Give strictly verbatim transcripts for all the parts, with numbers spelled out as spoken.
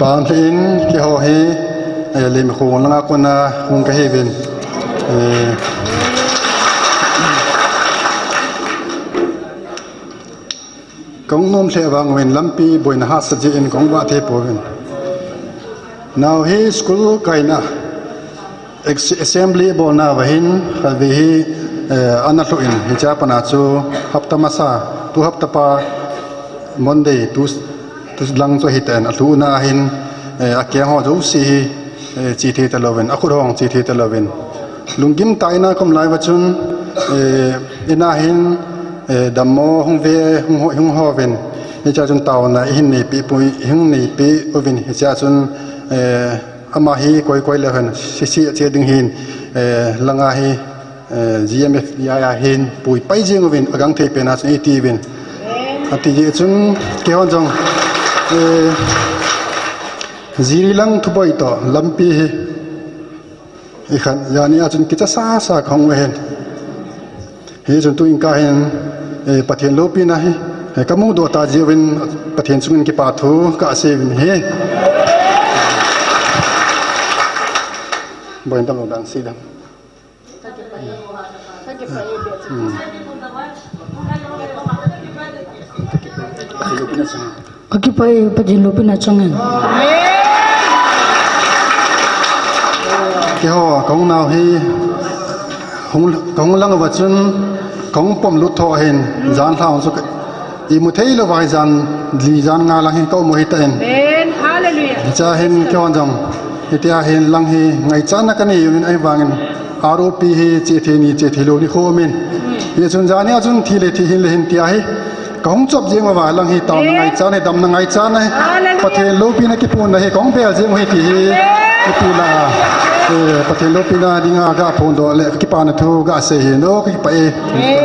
Pan hin keiho hi, eh, Leimakhong langa kona hung kahiuvin. Eh, kahung nom lheh vang uvin lampi boina hahsa jeh in kahung vah thei pouvin. Nao hi school kaina ex-, assembly bolna uva hin khatvei hi, eh, ana lhu in hichea pat a chu hapta masa, tu hapta pa Monday, tu, tu lang chu ahitan, alhuna ahin, eh, akeng ho jouse hi, eh, che thei talouvin, akhut ho che thei talouvin. Lunggim tah in a kaum lai uva chun, eh, ina hin, eh, dammo hung ve, hung ho, hung houvin. Hichea chun taona ihin neipeh poi, ihin neipeh uvin. Hichea chun, eh, ama hi koi koi leu hen, sese che ding hin, eh, langa hi, eh, G M F D I a hin pui pai jeng uvin, agangthei pen a chun eiti uvin. Ati jeh chun, keihon jong, eh, Jiri lang thuboi toh lampi hi, ikhat, jani a chun kicha sasa kahung uhen. Hichun tuin kahin, eh, Pathen loupina hi, eh, kamudoh tah jeh uvin Pathen chungin kipa thu kasei uvin ahi. Boina tamlou dan sei dam. Hmm. Kakipah e, Pathen loupina chang e. Keiho, kahung nao hi, hung, kahung lang uva chun, kahung pom lut tho ahin, jan lha hung chu ka, imu thei lou vai jan, li jan nga lang hin kaum u ahitan. Amen. Hallelujah. Hichea hin keihon jong, hitia hin lang hi ngaichatna kanei uvin ahivangin, R O P hi che thei ni, che thei lou ni khom in. Hichun jani a chun thi le thi hin le hin tia hi. Kahung chop jeng uva lang hi taona ngaichat ahi, damna ngaichat ahi. Hallelujah. Pathen loupina kiphonna hi kahung bel jeng u ahi ti hi. Amen. Ipi la, eh, Pathen loupina dinga gaphondoh le kipana thu gasei ahi, no, kakipah e. Amen.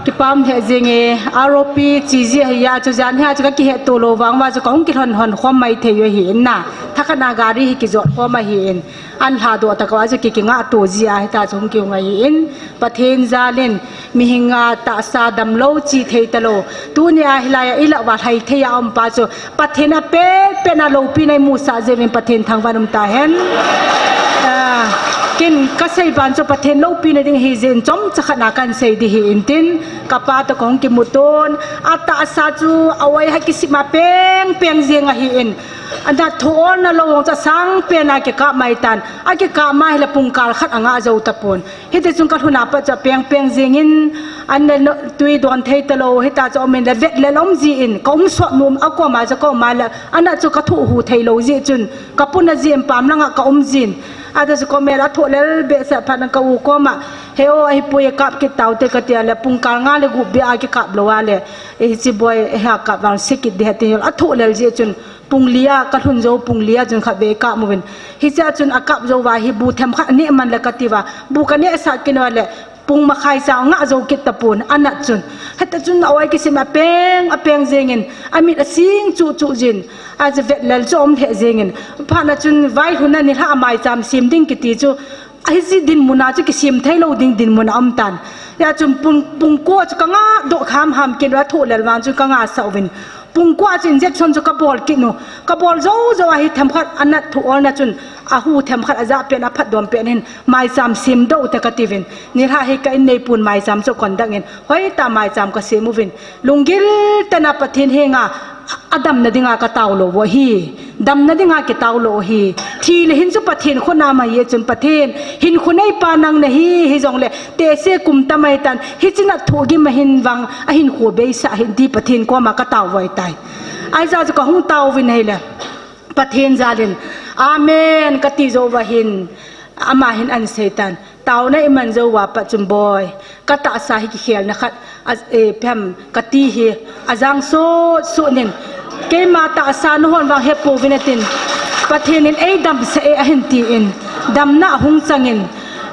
Kipah um lheh jenge, R O P che ji ahi a chu jan hi a chu kakihetto lou vang uva chu kahung kilhon hon khom mai thei u ahi in na. Thakhat na gari hi kijot khom ahi in. An lhadoh tah uva chu ki, kingah to ji a hita chu hung kihung ahi in. Pathen jal in, mihing a tahsa damlou che thei talou. Tuni a hilai a ilah uva lhai thei a um pa chu Pathen a pet pet na loupina imusah jeh uvin Pathen thangvah in um tahen. Ah, ken kasei ban chu Pathen loupina ding ahi jeh in chomcha khat na kahin sei ding ahi in tin, kapa toh kahung kimuto in, atahsa chu a-oi a kisim a peng peng jeng ahi in. Ana thoh olna lou jong chu asang pen a kikap mai tan. Akikap mai hile pungkal khat angah jou tapon. Hiti chun kalhun a pat chu apeng peng jeng in, an le no, tui don thei talou, hita chu um in le vetlel um jin, kaum sot nom, akoma chu kaum a le, ana chu kathoh hu thei lou jeh chun, kapuna jin pam langa kaum jin. Ata chu kaum a le athoh lel behseh phat in ka u koma, he o, ahipoi kap kit taute kati a le, pungkal nga le gup beh a kikap lou a le, hiche boi, hia kap vang se kit ding ahi ti hel, athoh lel jeh chun, Pung li a kalhun jou, pung li a chun khatvei kap uvin. Hichea chun akap jou uva hi bu themkhat aneh man le kati uva. Bu kaneh sah kit uva le pung makhai cha angah jou kit tapon anat chun. Hita chun a-oi kisim a peng, apeng jeng in. Amit asing chuh chuh jin. Achu vetlel chu aum lheh jeng in. Phat na chun vaihom a nilhah a maicham sem ding kiti chu. Ahi jeh dinmun a chu kisem thei lou ding dinmun a um tan. Hia chun pung, pung ko chu kangah doh ham ham kit uva thoh lel vang chun kangah sah uvin. Pung ko a chu injection chu kabol kit u. Kabol jou jou a hi themkhat anat thoh olna chun ahu themkhat ajah pen aphatdom pen hin maicham sem doh te kati uvin. Nilhah hi ka in neipun maicham chu kon dang in. Hoitah maicham kasem uvin. Lunggil tah in a Pathen henga adamna dinga katao lou u ahi. Damna dinga kitao lou u ahi. Thi le hin chu Pathen khut a um ahi chun Pathen hin khut neipa nang nahi, hijongle tehse kum tam ahitan, hiche nat thohgim a hin vang, ahinkho beisah hih in ti Pathen koma katao u ahitai. Ahijeh chu kahung tao uvin ahile. Pathen jal in, Amen, kati jou uva hin, ama hin ahin seitan. Taona iman jou uva pat chun boi. Katahsa hi kikhelna khat, a, eh, phem, kati hi, ajang sot sot in. Keima tahsa nahon vang hepouvin atin. Pathen in eidamsah e ahin tin. Damna ahung chang in.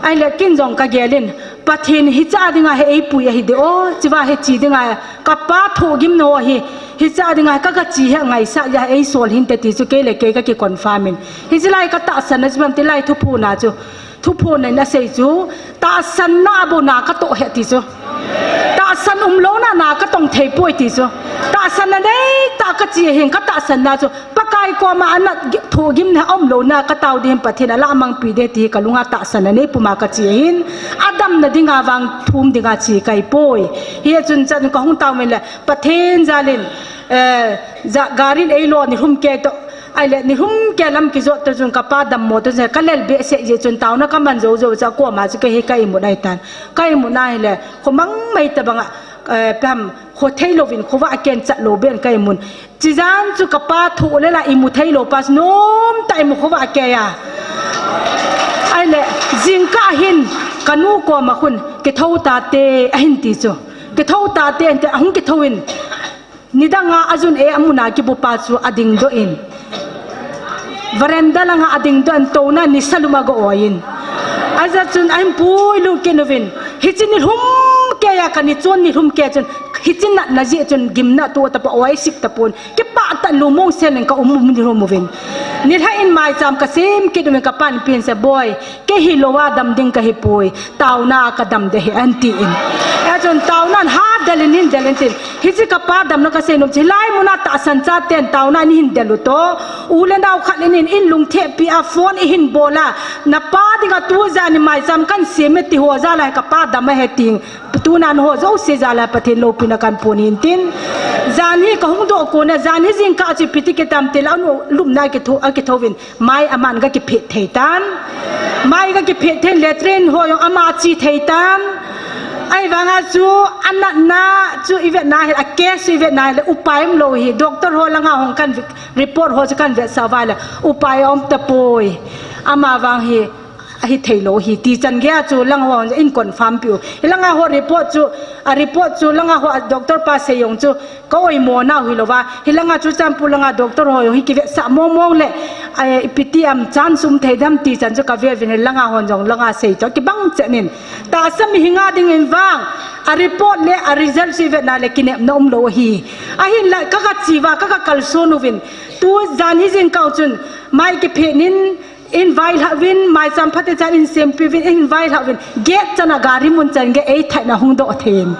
Ahile ken jong kagel in. Pathen hiche a dinga hi eipui ahi de o. Hiche a hi che dinga kapa thohgimna ho hi. Hiche a dinga hi kaga che hi angaisah jeh a hi eisol hinte ti chu kei le kei kaki confirm in. Hiche lai katahsan na chu bang ti lai thuphon a chu. Thuphon in asei chu, tahsanna bou na katoh e ti chu. Tahsan umlouna na katong thei poi ti chu. Tahsanna neitah kachi ahin, katahsanna chu Pakai koma anat gi-, thohgimna umlouna katao ding, Pathen in alamangpi ding ti kalunga tahsanna neipuma kachi ahin, adamna dinga vang thum dinga chi kahi poi. Hichun chan kahung tao men le, Pathen jalin, eh, ja, garin eilo ni lhum kei toh, ahile ni lhum kei lam kijot toh chun kapa dammo toh chun kalel behseh jeh chun taona kaman jou jou chun koma chu kahi ka imut ahitan. Ka imut ahile, khomang mai tabanga, eh, peham, kho theilouvin, khovah a ken chatlou ben ka imun. Chijan chu kapa thoh le la imu theilou pa chu nomtah imu khovah a kei a. Ahile, jingkah hin, kanu koma khun, kithou tate, ahin ti chu. Kithou tate, ante ahung kithou in. Nidanga ajun e amuna kibupa chu adingdoh in. Veranda langa adingdoh in touna nisa lum aga oi in. Ajah chun ahin puilut kit uvin. Hiche ni lhum kei a kani chon ni lhum kei chun. Hiche natna jeh chun gimnah toh tapa oi sik tapon. Kipah tah in lungmong sel in ka um um ni lhum uvin. Nilhah in maicham kasem kit uvin kapan pen se boi. Kei hilou a dam ding kahi poi, taona a kadam ding ahi, ahin tin. Hijeh chun taona in hadel in hin del in tin. Hiche kapa damna kasei nom chu, hilai muna tahsan chaten taona in hin del u toh. U le nao khat in in lungthim pi a phone ihin bol a. Napa dinga tujan in maicham kan sem e ti ho jal a kapa dam ahi tin. Tuna nangho jouse jal a Pathen loupina kahin pon in tin. Jan hi kahung doh kon a, jan hi jingkah chu ipi ti kitam tile, anu lupna kitho, akithouvin. Mai aman ga kiphet thei tan. Mai ga kiphet thei, latrine ho jong ama chi thei tan. Ahivanga chu anatna chu ivetna hi, a case chu ivetna hile upai umlou hi. Doctor ho langa hung kan vi-, report ho chu kan vetsah uva le upai aum tapoi. Ama vang hi ahi theilou hi ti chan geiya chu langa hon in confirm piu. Hilanga ho report chu, a report chu langa ho a doctor pa sei jong chu ka oimo nau hilouva. Hilanga chu Churachandpur langa doctor ho jong hi kivetsah mong mong le, eh, ipi ti ham chance um thei dem ti chan chu kave uvin hilanga hon jong langa sei chu kibang chen in. Tahsa mihinga dingin vang, a report le a result chu ivetna le kinepna umlou ahi. Ahinla ka, kachi uva, ka, kakalson uvin. Tu jan hi jingkah chun mai kiphet in, in vailhah uvin, maicham phatecha in sempi uvin, in vailhah uvin, gate chan a gari mun chan gei eithaina hung doh thei in.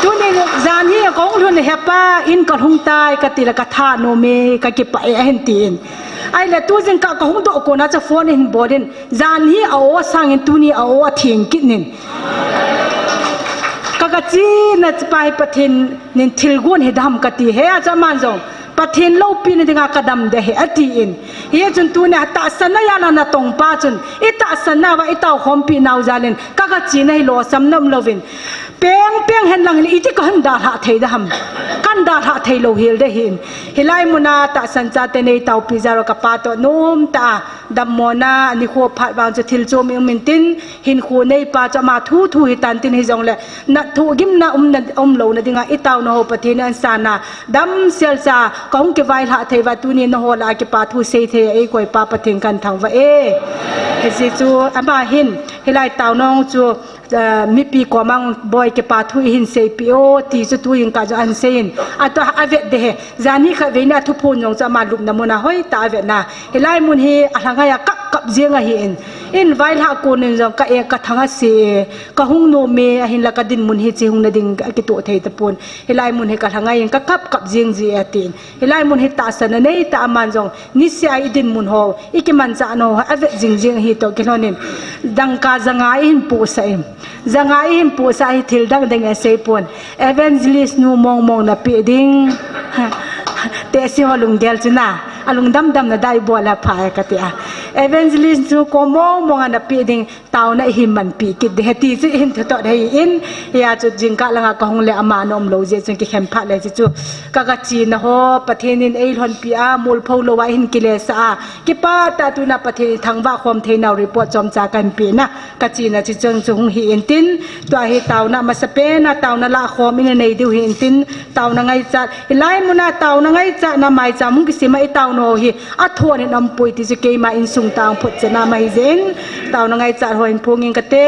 Tuni jan hi kahung lhun hepa, in kalhung tai, kati le katha nom e, kakipah e, ahin tin. Ahile tu jingkah kahung doh kon a chu phone in bol in, jan hi a-o sangin tuni a-o atheng kit in. Ka, kachi na pa hi Pathen in thilgon hi dam kati hia chu aman jong. Pathen loupina dinga kadam ding ahi, atin. Hichun tunia tahsanna jal a natong pa chun, itahsanna uva itao khompi nau jal in, ka, kachina hi losam nom louvin. Peng peng hen lang hin iti kahin dalhah thei ding ham. Kahin dalhah thei lou hel ding ahin. Hilai muna tahsan chate neitaopi jal uva kapa toh nomtah a dammona nikho phat vang chu thil chom i um in tin, hinkho neipa chu ama thu thu hitan tin hijongle, nat thohgimna umna, umlouna dinga itaona ho Pathen in ahin sana, damsel cha, kahung kivailhah thei uva tuni nangho lah a kipa thu sei thei a eikoi pa Pathen kahin thangvah e. Hiche chu ama hin, hilai taona chu, ah, mipi koma boi kipa thu ihin seipeh o, ti chu tu jingkah chu ahin seiyin. Atoh avet ding ahi, jan hi khatvei nia thuphon jong chu ama lupna muna hoitah a avetna. Hilai mun hi alhangai a kap kap jeng ahin. In vailhah kon in jong ka e, kathang ase e, kahung nom e, ahinla kadinmun hiche hung na ding akitoh thei tapon. Hilai mun hi kalhangai in kakap kap jeng ji e atin. Hilai mun hi tahsanna neitah a aman jong niseh a idinmun ho, ikimanchah nau ho, avet jing jing ahi toh kilhon in. Dangka janga ihin pohsah in. Janga ihin pohsah hi thil dang dang asei pon. Evangelist nu mong mong napeh ding. Tehse ho lunggel chu na. Alungdam dam na dai bol a pha e kati a. Evangelist nu kom mong mong a napeh ding. Taona ihin manpi kit ding ahi ti chu ihin thudoh ding ahin, hia chu jingkah langa kahung le ama ana umlou jeh chun kikhen phat le chu chu ka, kachina ho Pathen in eilhonpi a, molpho lou a ihin kilesah a, kipah tah a tuna Pathen in thangvah khom theinau report chomcha kahin peh na, kachina chu chun chu hung hi in tin, tua hi taona masapen a taona lahkhom ina nei diu hi in tin, taona ngaichat, hilai muna taona ngaichatna maicham hung kisem a itaona ho hi, athon in aumpoi ti chu keima insung Tang phot chena ma hi jin, tauna ngaichat ho hin phongin kate.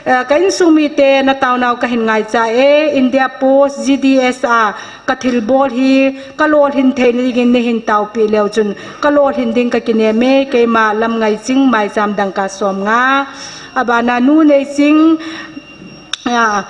Eh, ka insung mite na taunau kahin ngaicha e, India Post, G D S a ka thilbol hi ka lolhin theina dingin neihin taopi leu chun ka lolhin ding ka kinem e, keima Lamngaiching, maicham dangka som nga. Abana Nu Neiching, a,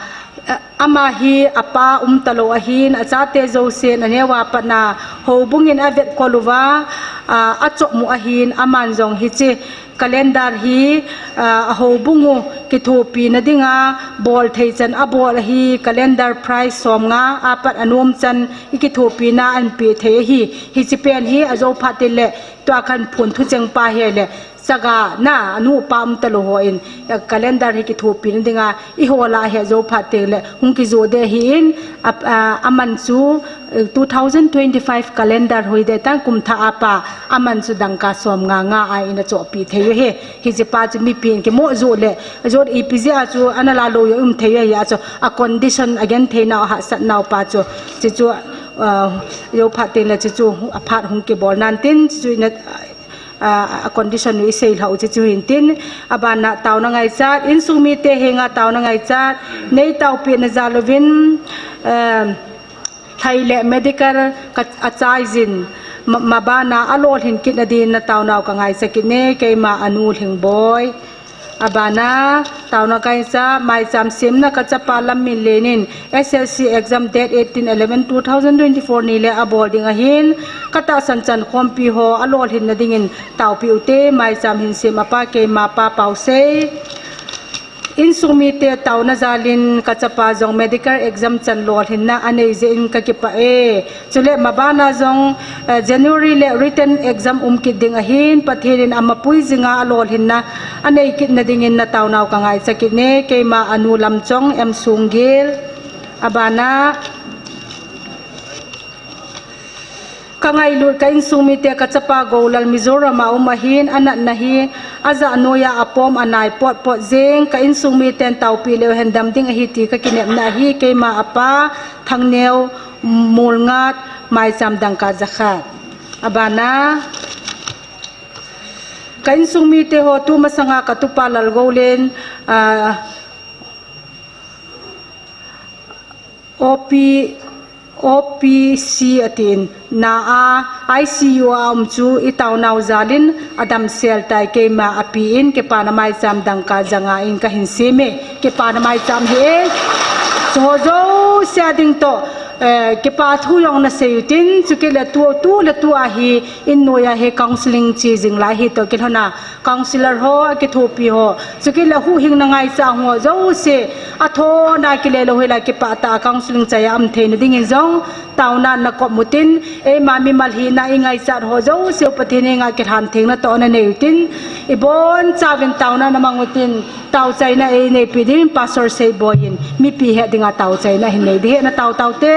ama hi apa umtalou ahin, achate jousen aneo a patna houbungin avetkol uva, a, achop mu ahin, aman jong hiche calendar hi, a, a houbung u kithopina dinga bol thei chan abol ahi, calendar price som nga apat anom chan i kithopina anpe thei ahi. Hiche pen hi ajo phat teng le tua khan phun thucheng pa hi le, chaga na, anu pa umtalou hon, eh, calendar hi kithopina dinga i hola hi ajo phat teng le hung kijo de ahin, a, a, aman chu, eh, two thousand twenty-five calendar hoi de tang kum thah a pa, aman chu dangka som nga nga a in achohpi thei u ahi. Hiche pa chu mipin kimo jo le, jo ipi jeh a chu ana la lou u um thei u ahi a chu, a condition agenthei nau, ahahsat nau pa chu, hiche chu, ah, jo phat teng le hiche chu aphat hung kibol nan tin, hiche chu ina, a, a condition u i sei lhau hiche chu hin tin, abana tauna ngaichat, insung mite henga tauna ngaichat, nei taopina jal uvin, eh, lhai le medical ka, achaijin, ma, mabana alolhin kitna din na taunau ka ngaicha kit e, keima Anu Lhingboi. Abana, tauna kaisa, maicham semna ka chapa Lamminlen in S S L C exam date eighteen eleven two thousand twenty-four ni le abol ding ahin, ka tahsan chan khompi ho alolhinna dingin taopi ute, maicham hin sem apa keima Pa Pausei. Insung mite tauna jalin ka chapa jong medical exam chan lolhinna anei jeh in ka kipah e. Chule mabana jong, eh, January le written exam um kit ding ahin, Pathen in amapui jinga alolhinna anei kitna dingin na taunau ka ngaicha kit e, keima Anu Lamchong, M Sunggil. Abana, ka ngailut ka insung mite ka chapa Golal Mizoram a um ahin, anatna hi ajah noiya apom anai potpot jeng, ka insung miten taopi leu hen dam ding ahi ti ka kinepna ahi, keima apa Thangneo Molngat, maicham dangka jakhat. Abana, ka insung mite ho, tu masanga ka tupa Lalgoulen, ah, O P, O P C atin, na a I C U a um chu i taunau jalin adam sel tai, keima api in kipana maicham dangka janga in ka hin sem e, kipana maicham hi e. Chu ho jouse a ding toh, eh, kipa thu jong na sei utin, chukit le tu, tu le tu a hi in noiya hi counseling chi jing lai hi toh kilhona counsellor ho, akithopi ho, chukit le huhhingna ngaicha ho jouse, athona kile lou hila kipah tah a counseling chai a um theina dingin jong tauna na kop utin, eima mimal hina i ngaichat ho jouse u Pathen henga kilhan thengna toh na nei utin, i bonchauvin tauna na mang utin, taochaina ei neipi ding Pastor Seiboi in mipi het dinga taochaina hin nei ding ahi, na tao tao te.